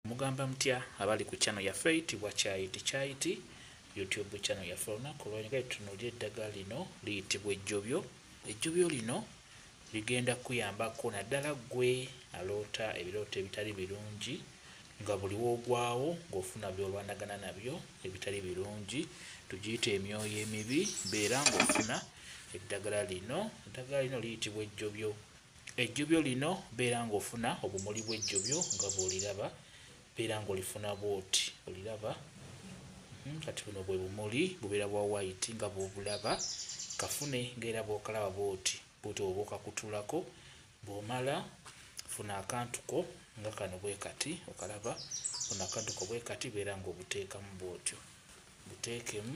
Mugamba mutya abali ku channel yaffe eyitibwa Kyayiti Kyayiti YouTube channel yaffe. Olunaku olwaleero tutunuulira eddagala lino liyitibwa ejjobyo. Ejjobyo lino ligenda kukuyambako naddala ggwe aloota ebirooto ebitali birungi, nga buli w'ogwawo ng'ofuna by'olwanagana nabyo ebitali birungi, tugiyite emyoyo emibi. Beera ng'ofuna eddagala lino. Eddagala lino liyitibwa ejjobyo. Ejjobyo lino beera ng'ofuna obumuli bw'ejjobyo nga bw'oliraba, beera ng'olifuna bw'oti oliraba. Kati buno bwe bumuli, bubeera bwa white nga bw'obulaba. Kafune ng'era bw'okalaba bw'oti bw'oti oba okakutulako. Bw'omala funa akantu ko nga kano bwe kati, okalaba. Funa akantu ko bwe kati, beera ng'obuteekamu bw'otyo, buteekemu,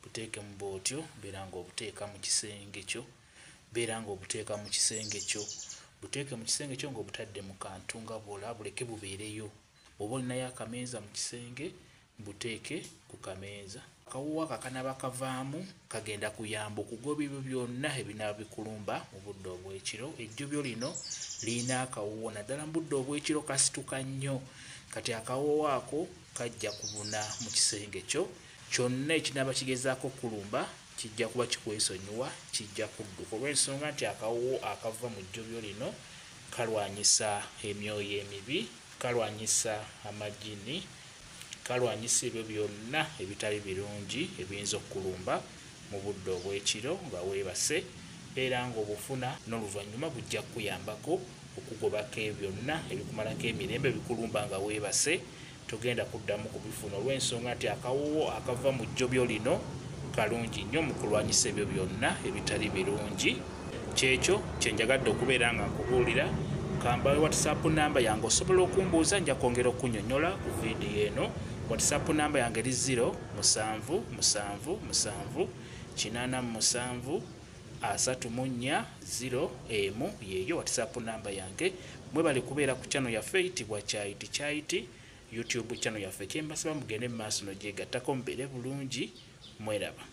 buteekemu bw'otyo, beera ng'obuteeka mu kisenge kyo, beera ng'obuteeka mu kisenge kyo, buteeke mu kisenge kyo ng'obutadde mu kantu nga bw'olaba, buleke bubeereyo. Bw'oba olinayo akameeza mu kisenge, buteeke ku kameeza. Akawoowo ako akanaaba kavaamu kagenda kuyamba okugoba ebyo byonna ebinaaba bikulumba mu budde obw'ekiro. Ejjobyo lino lirina akawoowo, naddala mu budde obw'ekiro kasituka nnyo. Kati akawoowo ako kajja kubuna mu kisenge kyo, kyonna ekinaaba kigezaako okkulumba kijja kuba kikwesonyiwa, kijja kudduka, olw'ensonga nti akawoowo akava mu jjobyo lino kalwanyisa emyoyo emibi, kalwanyisa amajjini, kalwanyisa ebyo byonna ebitali birungi ebiyinza okukulumba mu budde obw'ekiro nga weebase. Beera ng'obufuna, n'oluvannyuma bujja kukuyambako okugobako ebyo byonna ebikumalako emirembe ebikulumba nga weebase. Togenda kuddamu kubifuna, olw'ensonga nti akawoowo akava mu jjobyo lino kalungi nnyo mu kulwanyisa ebyo byonna ebitali birungi. Kyekyo kye njagadde okubeera nga nkubuulira. Kambawe WhatsApp namba yange, osobola okumbuuza, nja kwongera okunnyonnyola ku vidiyo eno. WhatsApp namba yange eri 0 7 7 7 87 34 0 1, yeeyo WhatsApp namba yange. Mwebale kubeera ku channel yaffe eyitibwa Kyayiti Kyayiti YouTube channel yaffe. Kyembasaba mugende mu maaso nogyegattako, mubeere bulungi, mweraba.